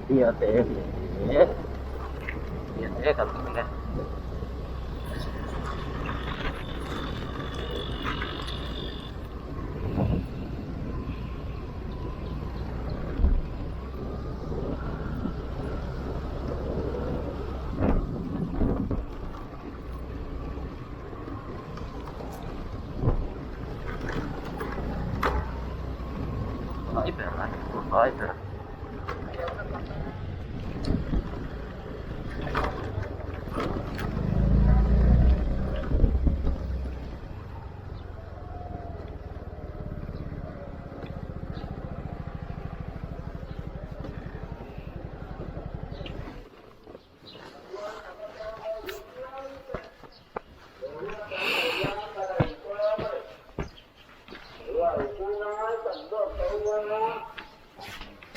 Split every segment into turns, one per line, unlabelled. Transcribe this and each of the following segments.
Biate leh Biate kan thleng e. Fai ber a ni fai ber.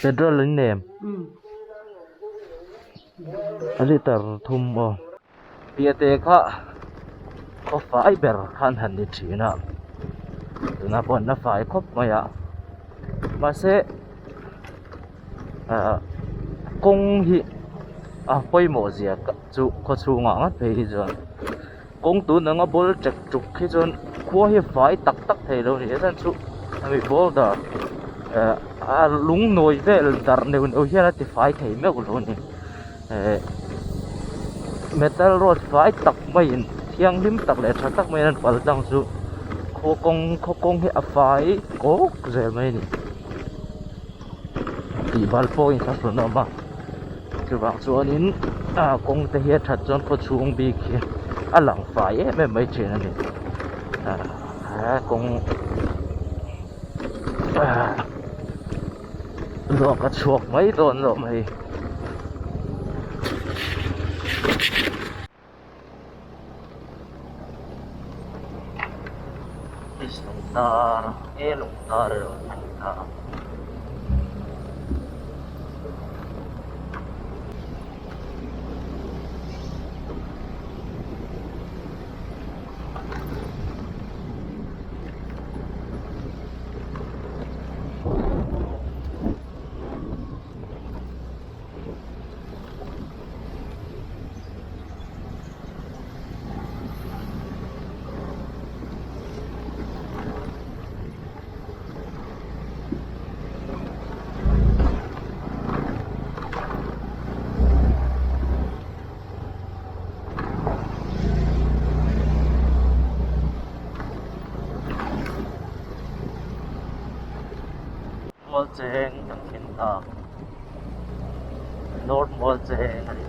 Petrol in nem a liter thum aw piahte kha khaw fai ber khan han ni thin a tunah pawh an la fai khawp mai a mahse ah kawng hi a pawimawh zia chu khaw chhungah ngat phei hi chuan kawng tun anga ball ṭek ṭuk hi chuan khua hi fai tak tak thei lo a ni a chhan chu hemi boulder eh a lung nawi vel darh neuh neuh hian a ti fai thei meuh lo a ni eh metal road fai tak maiin thianghlim tak leh tha tak maiin an pal tlang chu khaw kawng khaw kawng hi a fai kawk zel mai a ni tih bal pawh in thlahrun a awm a chuvang chuanin ah kawng te hi a that chuan khaw chhung bik hi a lang fai em em mai thin a ni ah kawng ah luak a chhuak mai dawn lo mai. Lungtar nge lungtar erawh a ni ta. Mualcheng kan thleng ta North Mualcheng a ni.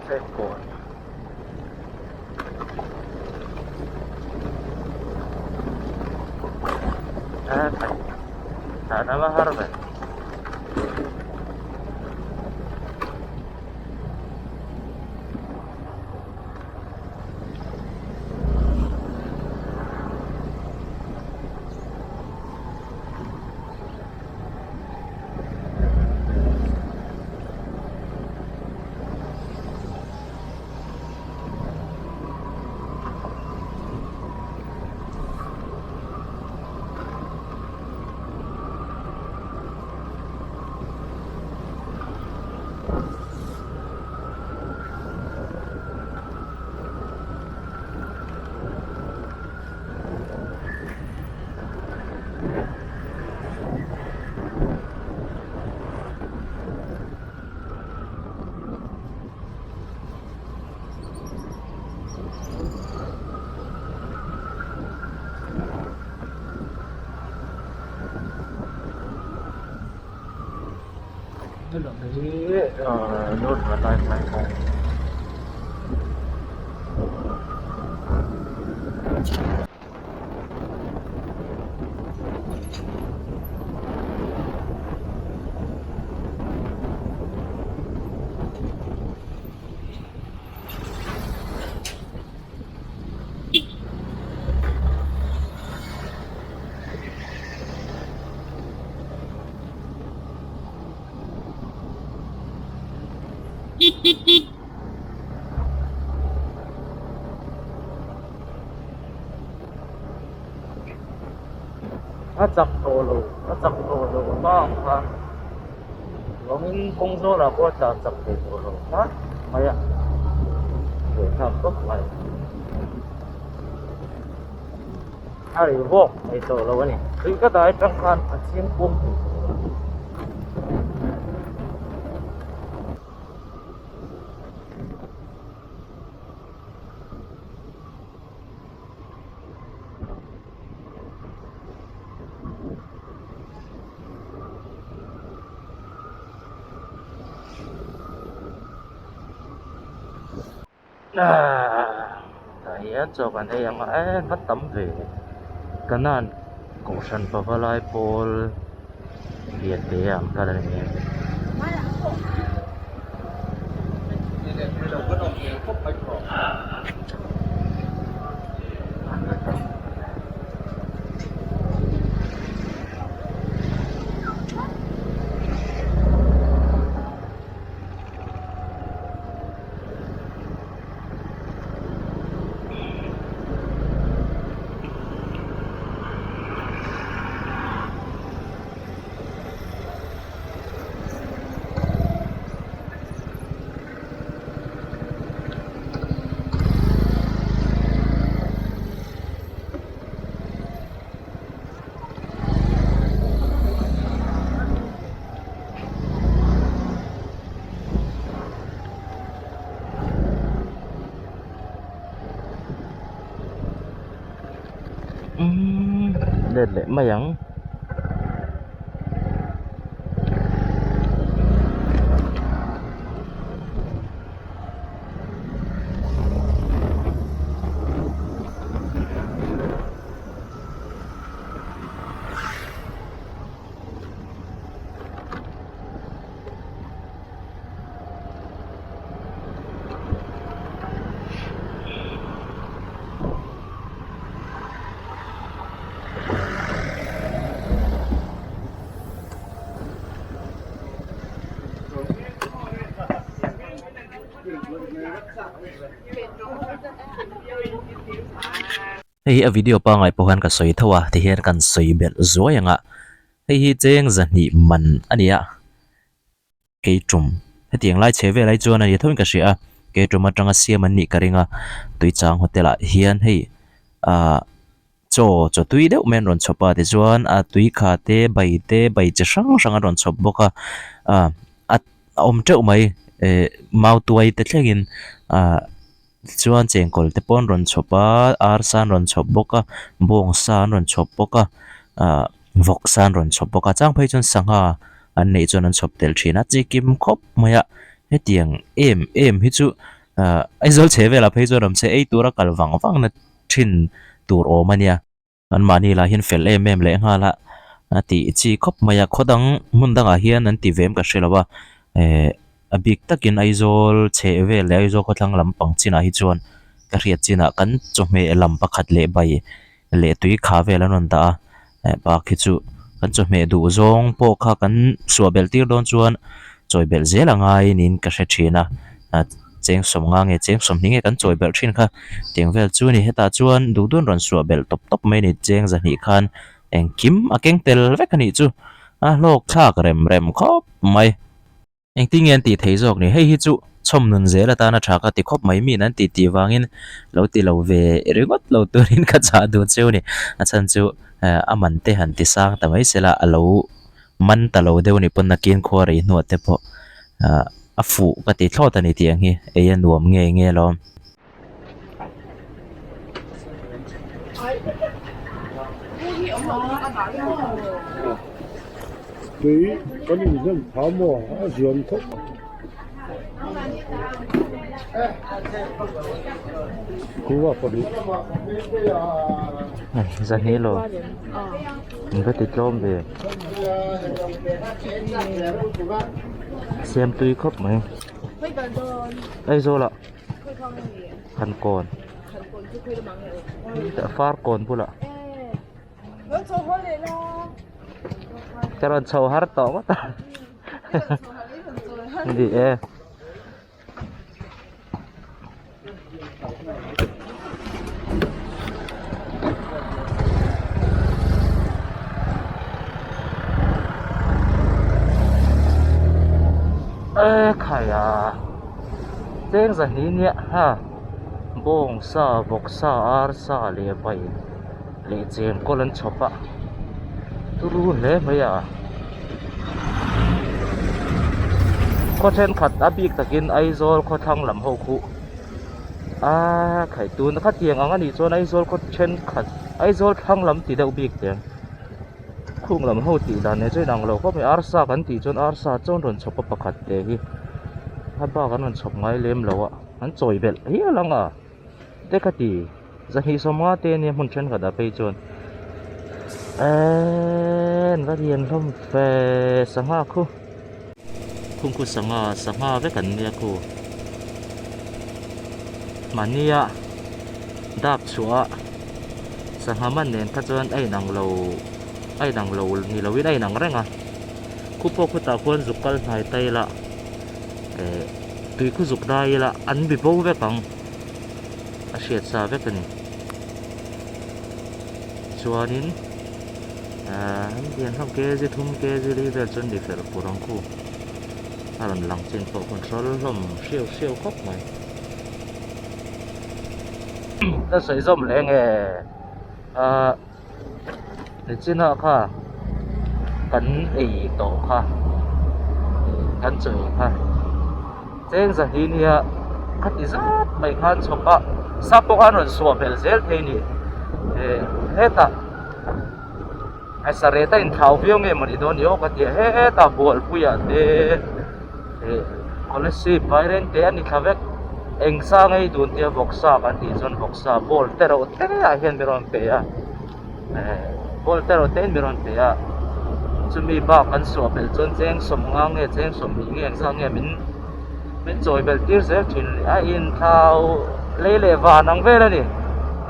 Checkpoint. A va har ve. Helam hi ahh North Vanlaiphai kawng. A chak tawh lo a chak tawh lo hma ang khan vangin kawng zawlah pawh a tlan chak thei tawh lo hma mai a buaithlak khawp mai a ri vawk thei tawh lo a ni tui ka dai atang khan a chiang kuam thei tawh lo. Tah hian chaw kan ei ang a e va tam ve kanan kohhran pavalai pawl lian te ang kal a ni em. Umm let leh mai ang. Hei hi a video pangngai pawh hian ka sawi tho a tihian kan sawi belh zuai ang a hei hi cheng zahnih man a ni a keitum hetiang lai chhe vel ai chuan a ni tho in ka hria a keitum atanga siam an nih ka ring a tuichang hotel ah hian hei ahh chaw chaw tui deuh mai an rawn chhawp a tichuan a tui kha te bai te bai chi hrang hrang an rawn chhawp bawk a ah a awm teuh mai eh mau tuai te thlengin ah tichuan chengkawl te pawh an rawn chhawp a arsa an rawn chhawp bawk a bawngsa an rawn chhawp bawk a ah vawksa an rawn chhawp bawk a chang phei chuan sangha an neih chuan an chhawp tel thin a chi kim khawp mai a hetiang em em hi chu ah Aizawl chhe velah phei chuan awm se ei tura kal vang vang na thin tur awm a nia. Anmahni lah hian fel em em leh nghal a, a tih chi khawp mai a, khaw dang hmun dangah hian an ti ve em ka hre lo a, eh a bik takin Aizawl chheh vel leh Aizawl khawthlang lampang chinah hi chuan ka hriat chinah kan chawhmeh lam pakhat leh bai leh tui kha vel an rawn dah a, eh bak hi chu kan chawhmeh duh zawng pawh kha kan suah belh tir dawn chuan chawi belh zel a ngai niin ka hre thin a. Cheng sawmnga nge cheng sawmhnih nge kan chawi belh thin kha tiang vel chu a ni hetah chuan duh duan rawn suah belh tawp tawp mai a ni cheng zahnih khan engkim a keng tel vek a nih chu a hlawk thlak rem rem khawp mai engtin nge an tih thei zawk ni hei hi chu chhawm nun zel atana tha ka ti khawp mai min an tih tih vangin lo ti lo ve ringawt lo turin ka chah duh cheu a ni a chhan chu a man te han ti sang ta mai se la a lo man ta lo deuh a nih pawn nakin khua rei hnuah te pawh ah a fuh ka ti thlawt a ni tih ang hi ei a nuam nge nge alawm.
Tui kan inhnem phah maw a ziam khawp. Kuva pahnih.
Zahni lo. In va ti tlawm ve. Siam tui khawp mai. Aizawl ah. Khankawn. Farkawn bulah. Ka rawn chho har tawh ngawt a. Ni e. E khai a cheng zahnih nia ha bawng sa vawk sa ar sa leh bai leh cheng kawl an chhawp a turu hle mai a khaw thenkhat a bik takin Aizawl khawthlang lam ho khu aaa khaih tuna khatiang ang anih chuan Aizawl khaw thenkhat Aizawl thlang lam ti deuh bik teh ang khung lam ho tih dan nen chuan inang lo khawp mai arsa kan tih chuan arsa chuan rawn chhawp a pakhat te hi a bak an rawn chhawp ngai lem lo a an chawi belh hial ang a. Te ka ti zahnih sawmnga te ania hmun thenkhat ah phei chuan eeee an va lian hlawm fe sangha khu khung khu sangha sangha vek an nia khu mahnia dap chhuah a sangha man nen kha chuan a inang lo a inang lo ni lovin a inang reng a khu pawh khutah khuan zuk kal hnai ta ila eh tui khu zuk dai ila an bi bo vek ang a hriat sa vek a ni chuanin ahh an lian hlawm kg thum kg li vel chuan ni fel pur ang khu a rawn lang chin pawh hun hrawl hlawm hriau hriau khawp mai ka sawi zawm leh nge ahh Nichinah kha kan ei tawh kha kan chaw ei kha cheng zahni nia khati zat mai khan chhawp a sap pawh khan rawn suah belh zel thei a ni eh hetah a sareh a inthlau viau nge mawni dawn ni aw ka ti a hetah bualpuiah te eh kolasib vaireng te a ni thla vek eng sa ngei dun tia vawksa kan tih chuan vawksa ball te reuh te ah hian min rawn pe a eh ball te reuh te in min rawn pe a chumi bak kan suah belh chuan cheng sawmnga nge cheng sawmhnih nge engzat nge min min chawi belh tir zel thin a inthlau lei leh van ang vel a ni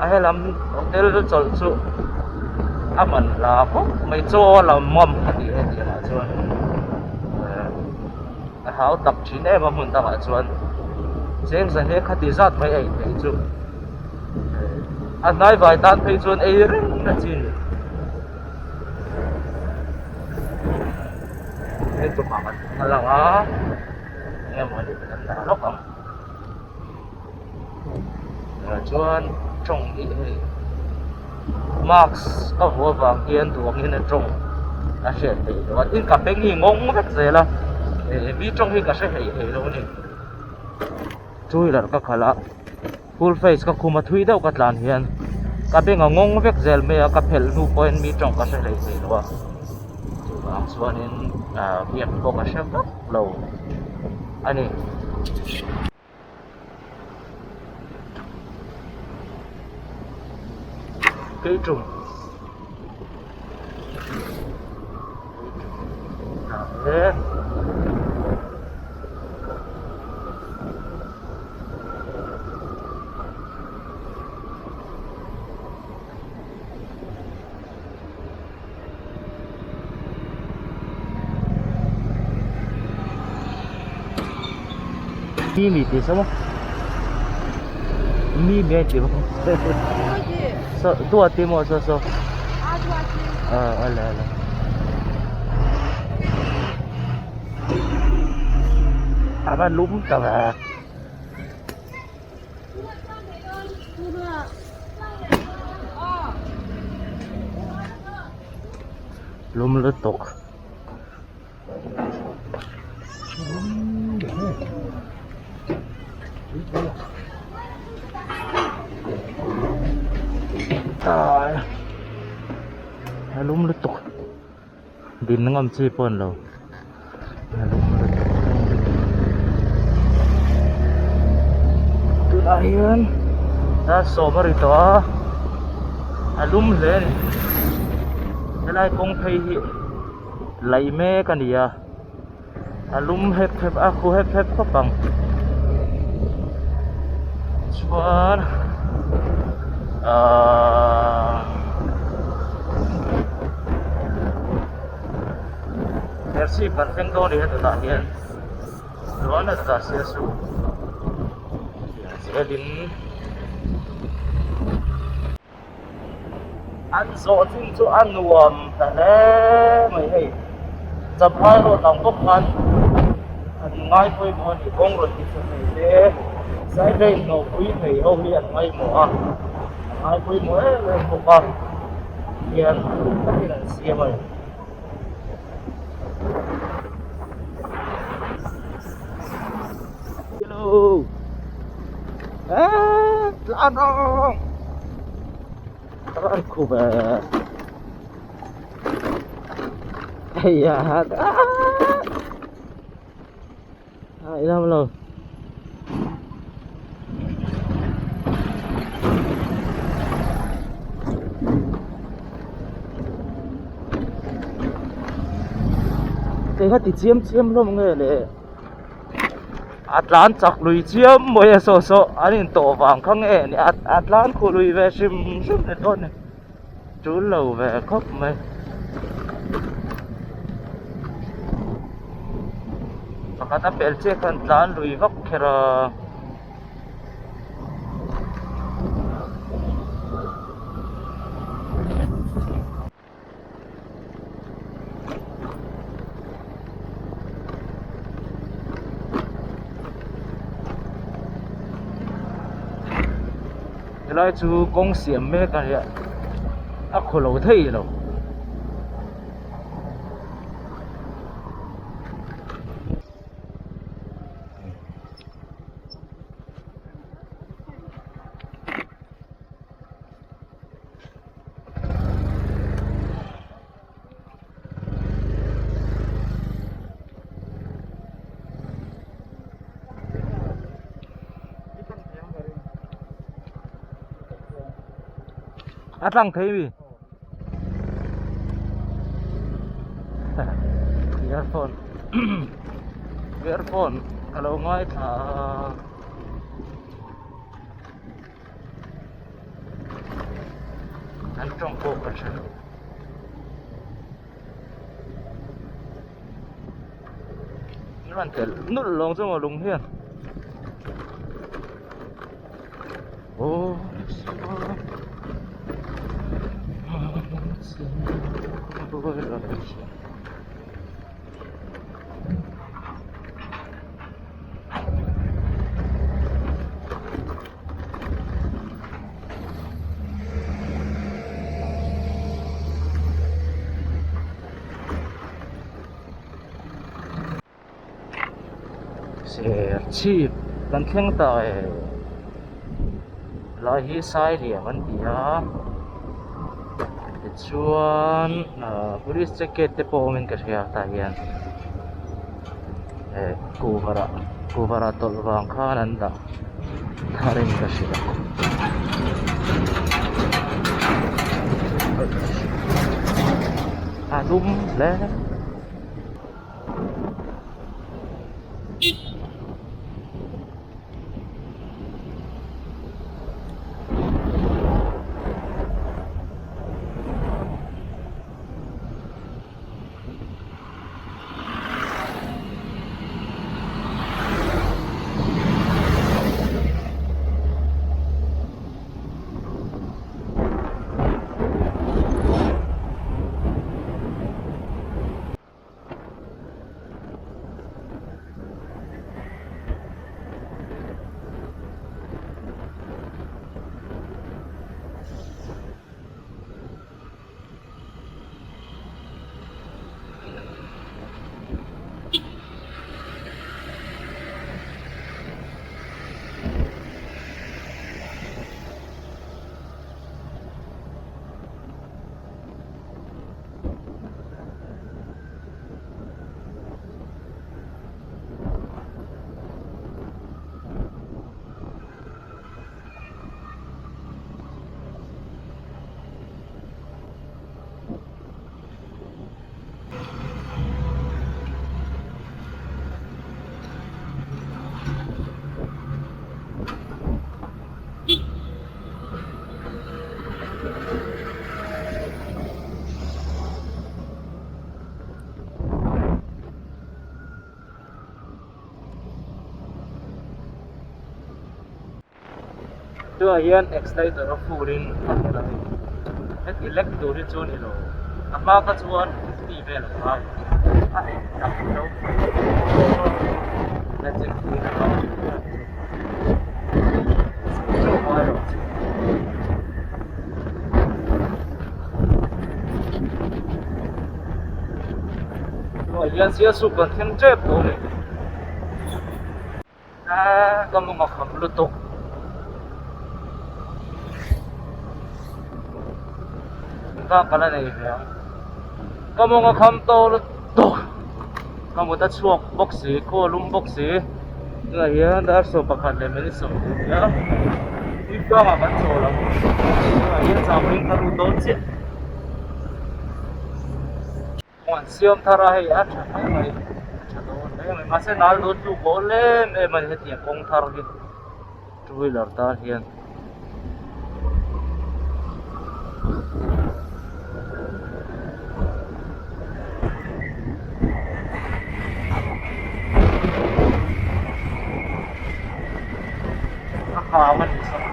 a helam hotel chawlh chu a man hla khawp mai chaw a lam ngam a ti hetiang ah chuan eh a hau tak thin em a hmun dangah chuan cheng zahne khati zat mai a inneih chu a hnai vai tan phei chuan ei reng na chi a ni hei tumah kan a lang a eng emaw ni kan dah lawk ang chuan tawng hi hei mask ka vuah vang hian duh angin a tawng a hriat theih loh a tin ka beng hi ngawng vek zel a eh mi tawng hi ka hre hlei hlei lo a ni two wheeler ka khalh a full face ka khum a thui deuh ka tlan hian ka beng a ngawng vek zel mai a ka phelh hnu pawhin mi tawng ka hre hlei hlei lo a chuvang chuanin ah biak pawh ka hre vak lo a ni. Keiṭum Mi mi tih saw maw mi mi a inti bawk saw duat tih maw saw saw ah awle awle a va lum ta ve. Lum lutuk. A lum lutuk. Din ngam chi pawh a ni lo. A lum lutuk lum lutuk. Tunah hian dar sawm a ri tawh a, a lum hle a ni. Helai kawng phei hi laih mek a ni a, a lum hep hep a khu hep hep khawp ang. Chuan ahh Serchhip kan thleng dawn a ni hetah hian chuan a chutah sialsuh tiang zelin an zawh chin chu a nuam ta hle mai hei champhai road ang bawk khan an ngai pawimawh a ni kawng rawn ti tha thei te side lane hnawhpui thei ho hi an ngaihmawh a an ngai pawimawh em em bawk a hian takin an siam a ni. Hello. Ah, tlan rawng. Tlan khu ve. Hey ya. Ah. Ah, ilam lo. Kei kha ti chiam chiam hlawm nge le a tlan chak lui chiam mai a saw saw an in tawh vang kha nge ni a a tlan khuh lui ve hrim hrim ni dawn ni tul lo ve khawp mai. Pakhat a pel chiah khan tlan lui vak kher a. Helai chu kawng siam mek a nia a khaw lo thei lo. A tlang thei mi earphone earphone ka lo ngaithla a. An tawng pawh ka hre lo. An rawn telh nulh lawng chu maw lung hian. Aw Serchhip kan thleng ta e lai hi Sailiam an ti a tichuan ahh police check gate te pawh awmin ka hria tah hian eh kuhva rah kuhva rah tawlh vang khan an dah thar in ka hria a dum hle. Tunah hian exciter a full in a tel a ni. Heti lek tur hi chu a ni lo. A hma kha chuan 50 vel a phai. A eng tak lo magic hi a hmang thin a ni. Chu erawh chu. Tunah hian sialsuk kan thleng tep tawh a ni. Aaa ka mawng a kham lutuk. Ka kal a nei ve ang. Ka mawng a kham tawh lutuk. Ka mut a chhuak bawk si, khaw a lum bawk si. Tunah hian dar 11 leh minute 20 a ni a. Tuipuangah kan chawl ang. Tunah hian chauhin ka lut dawn chiah. An siam thar a hei a tha hle mai a tha dawn hle mai mahse nal dawn chu bawl em em a ni hetiang kawng thar hi two wheeler tan hian. A kang a ni saw.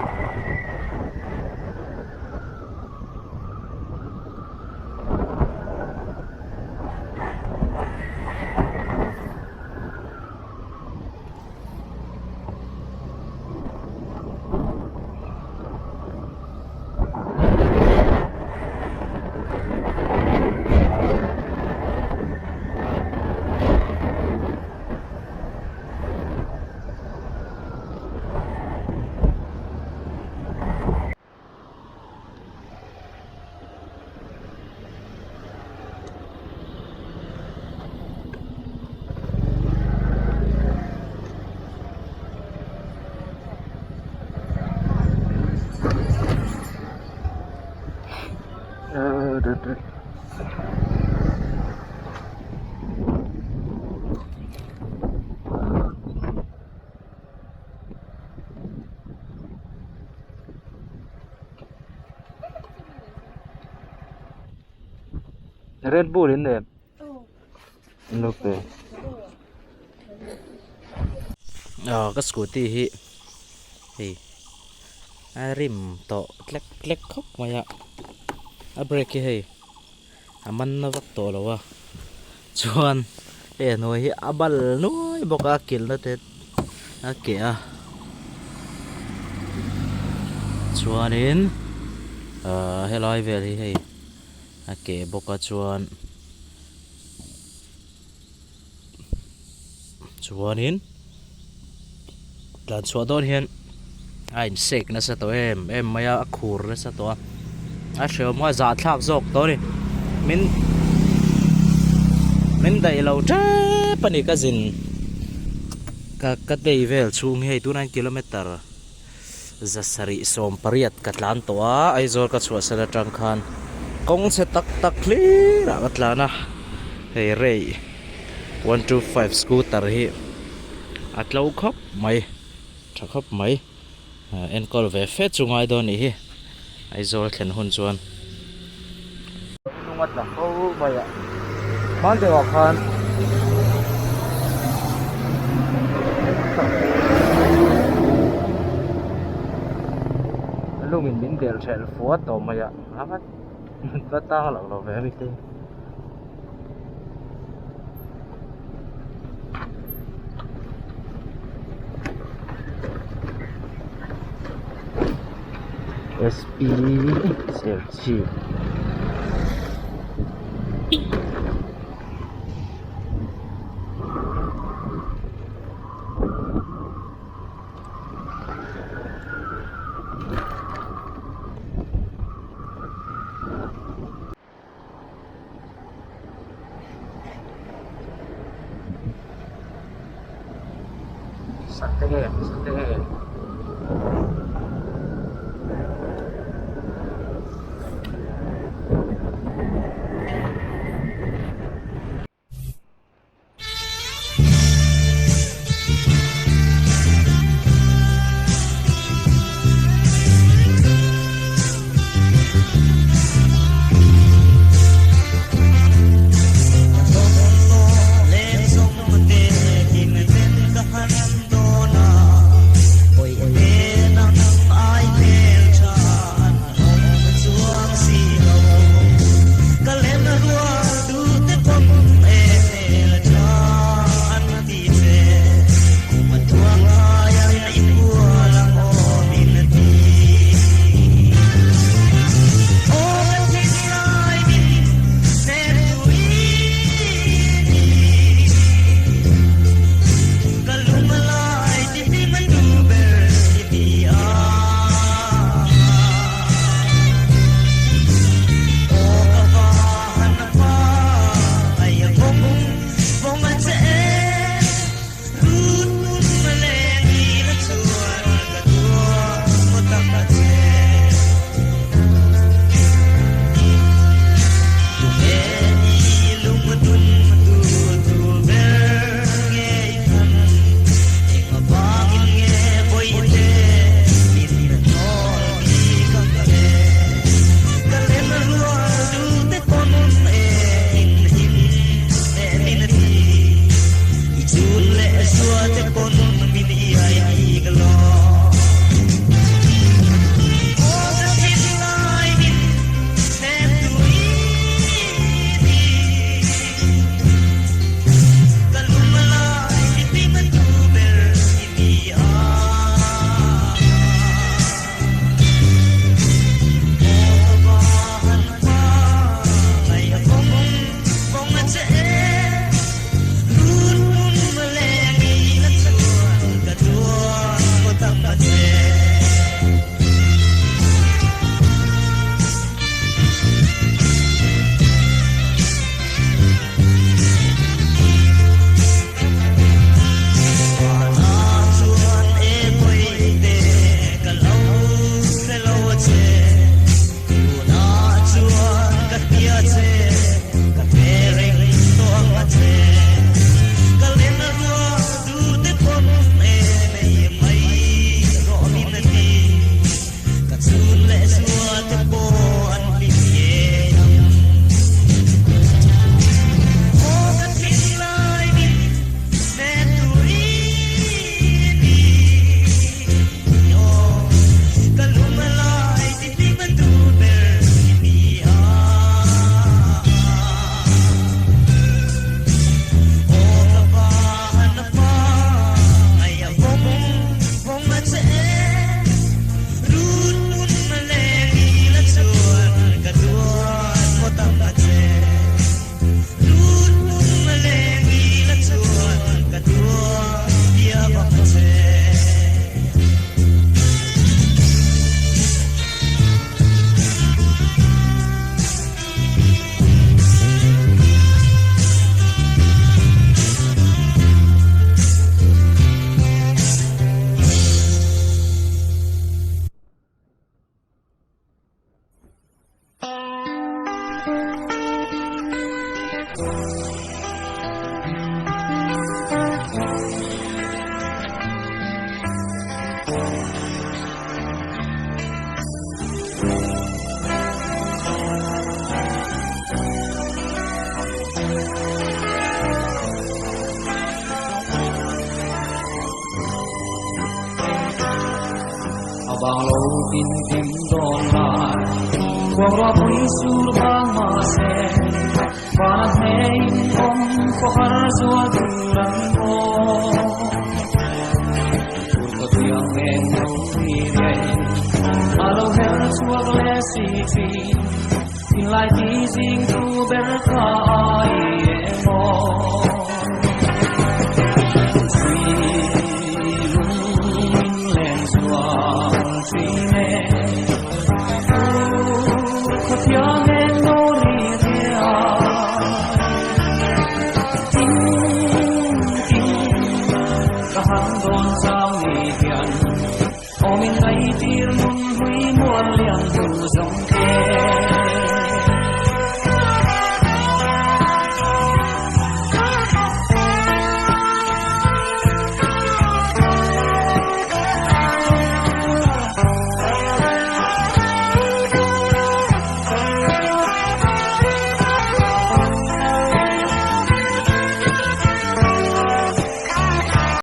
Red Bull in em in lo pe ah ka scooty hi hei a rim tawh tlek tlek khawp mai a a brake hi hei a man na vak tawh lo a chuan hei a hnuai hi a bal nuai bawk a kilhna te a keh a chuanin ahh helai vel hi hei a keh bawk a chuan chuanin tlan chhuah dawn hian a in shake nasa tawh em em mai a a khur nasa tawh a a hrehawm a zahthlak zawk tawh a ni min min daih lo tep a ni ka zin ka ka tei vel chhung hi hei tunah hian kilometer 780 ka tlan tawh a Aizawl ka chhuahsan atang khan kawng chhe tak tak hlir ah ka tlan a hei rei 125 scooter hi a tlo khawp mai tha khawp mai enkawl ve fe chu ngai dawn anih hi Aizawl thlen hun chuan. Lung a tla fo mai a hman deuh ah khan lung in min delh hrelh fuat tawh mai a a va va tang loh lo ve mite. SP Serchhip Sate sate.
A bang lo tin kim dawn lai Khuang ruah pui sur vang mahse Van a hnehin awm khawhar zual tur an aw Tur ka thiang eng lo ni rei A lo her chhuak leh si thin Thinlai ti zing tu ber kha ai em aw